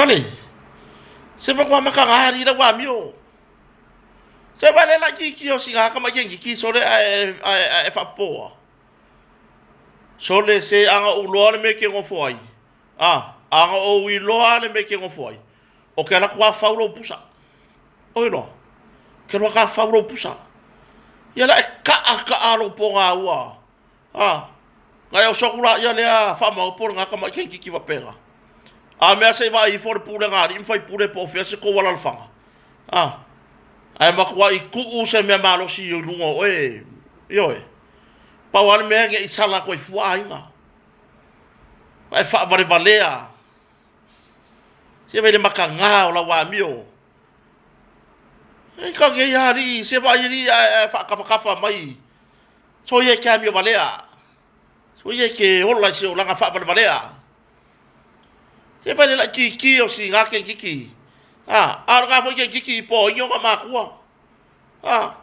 Sole, se matua makaga alii lau amio. Se vaai le laitiiti o sina tamai keikiki sole ae ae ae faapopoa. Sole se ana ou iloa le mea e te nofo ai. A, ana ou iloa le mea e te nofo ai. O te alu atu lava fau lou pusa. Oi loa. Ke alu atu lava fau lou pusa. Ia la e kaa kaa lou pogaua. A, na e oso atu laia lea faamaopo lena tamai keikiki faapena. A mea se i vaai ifo le pulega a alii ma faipule po o fea se tou alalafaga. A, ae matuai tuu se mea malosi i luga o oe. Ioe. Pau lava le mea ne i sala atu ai fua aiga. Ae faavalevalea. Se vaai le mataga o lau amio. E ka nei alii, se vaai alii ae faatafatafa mai. Soia e te amio valea. Soia e te ola i se olaga faavalevalea. Se vaai le laitiiti o sina keikiki. A, a o lena foi keikiki i po ai ona matua. A,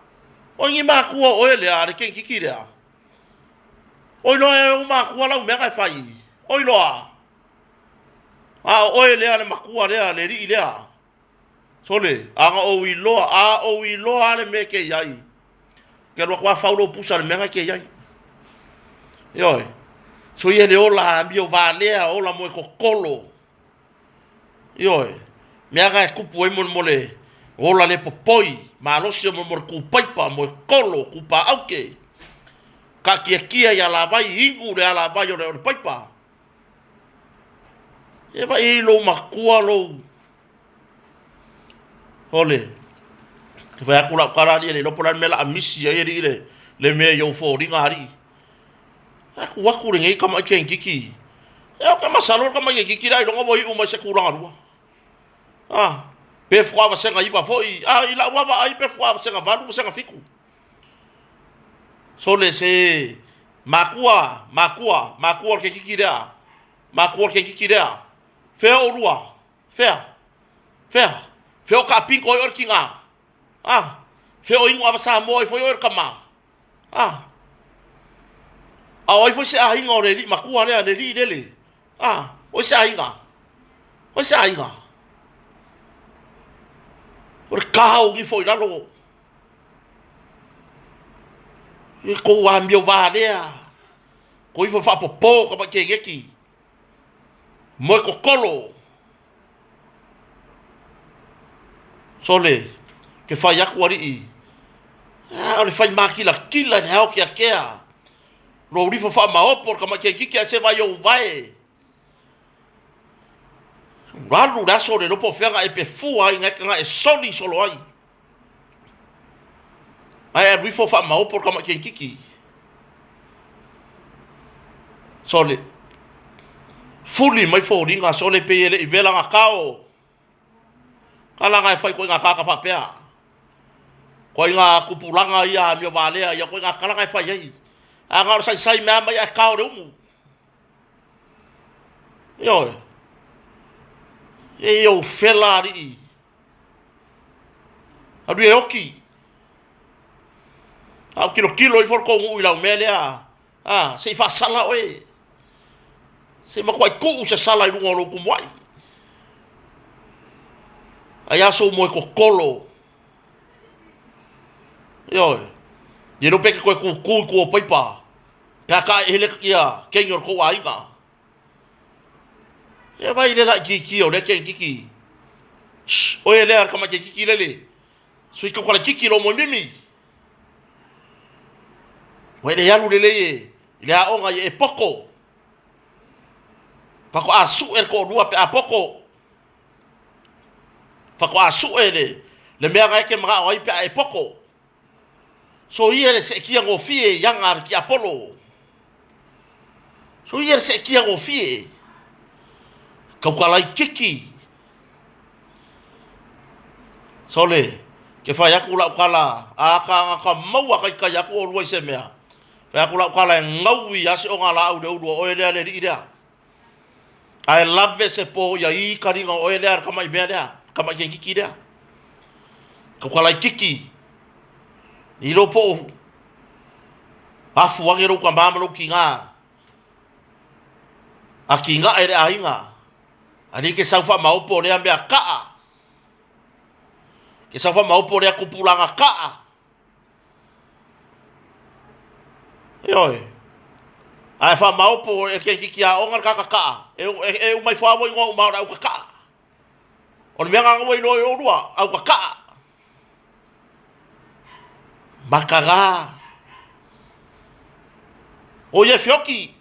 o ni matua o oe lea, le keikiki lea. Oi loa e ou matua lau mea na e fai. Oi loa. A o oe lea le matua lea, le alii lea. Sole, ana ou iloa, a ou iloa lava le mea e te i ai. Ke alu atu lava fau lou pusa i le mea na e te i ai. Ioe. Soia le ola amio valea, ola moe totolo. Ioe. Mea na e tupu ai molemole ola le popoi, malosi o molemole kūpaipa, moe kolo, kūpā'auke. Taatiatia i alavai, inu le alavai o le paipa. E vaai ai lou matua lou ole. Te fai atu lau tala alii e le iloa po o le a le mea o le a misi ai alii le mea i ou foliga alii. Atu atu lenei tamai teineitiiti. Ia ou te masalo le tamai teineitiiti lea ailoga ua iu mai i se tulaga lua. Ah, pe faatoa vasega 9 foi. Ah, i lau lava vaai pe faatoa vasega 8, vasega 7. Sole se makua, makua, makua o le keikiki lea. Makua o le keikiki lea. Fea oulua? Fea? Fea? Fea o taapito ai oe le tina? Ah, fea o inu ava Samoa ai foi oe le tama? Ah, a o ai foi se aiga o le alii matua lea, le alii lele? Ah, o ai se aiga? O ai se aiga? O le kao ifo i lalo. I kou amio valea, ko ifo faapopo ka mai kegeki, moe kokolo. Sole, ke fai atu alii, a o le fai mākilatila i le haokeakea, lou lifo faamaopo le tamai keikiki ae se vai ou vae. Alu le aso le iloa po o fea na e pefua ai, na e soli solo ai. Ae alu ifo faamaopo le tamai keikiki. Sole. Fuli mai foliga sole pei e le i vela na kao. Kala na e fai koe ngā kāka faapea. Koe ngā kupulanga ia a mio valea ia koe ngā kala na e fai ai. A ngā o saisai mea mai ae kao le umu. Ioe. E ou fela alii. Alu e oki. A o tilotilo ifo le tou nuu i lau mea lea, a, se i faasala oe. Se i matuai tuu se sala i luga o lou tumuai. Ai a sou moe totolo. Ioe. Ia iloa pe e te toe kūkū i tua o paipa, pe a ka e hele ia keni o le tou aiga. Ia vai le laitiiti o lea keikiki. Shh, oe lea le tamai keikiki lele. Sui tau kalaititi lo moe mimi. Ua e le alu lelei e i le aoga ia e poto. Faatoa sue le toalua pe a poto. Faatoa sue le mea na e te manao ai pe a e poto. Soia le seetia gofie i aga a le tiapolo. Soia le seetia gofie. Tautala itiiti. Sole, ke fai atu lau tala, a ka ka maua kaikai atu olua i se mea. Fai atu lau tala e gaui a se o ngā laau le ulu o oe lea le alii lea. Ae lave se po ia i kaliga o oe lea le tamai mea lea, tamai keikiki lea. Tautala itiiti. I lo po o afu age lou tama ma lou tiga. A tigae le aiga. Alii ke sau faamaopo o lea mea kaa. Ke sau faamaopo o lea tupulaga kaa. Ioe. Ae faamaopo e tamaititi aoga le tagata kaa, e, e, e uma ifo lava ua igoa uma o le autataa. O le mea lena ua iloa i oulua, autataa. Mataga. O ia e feoti.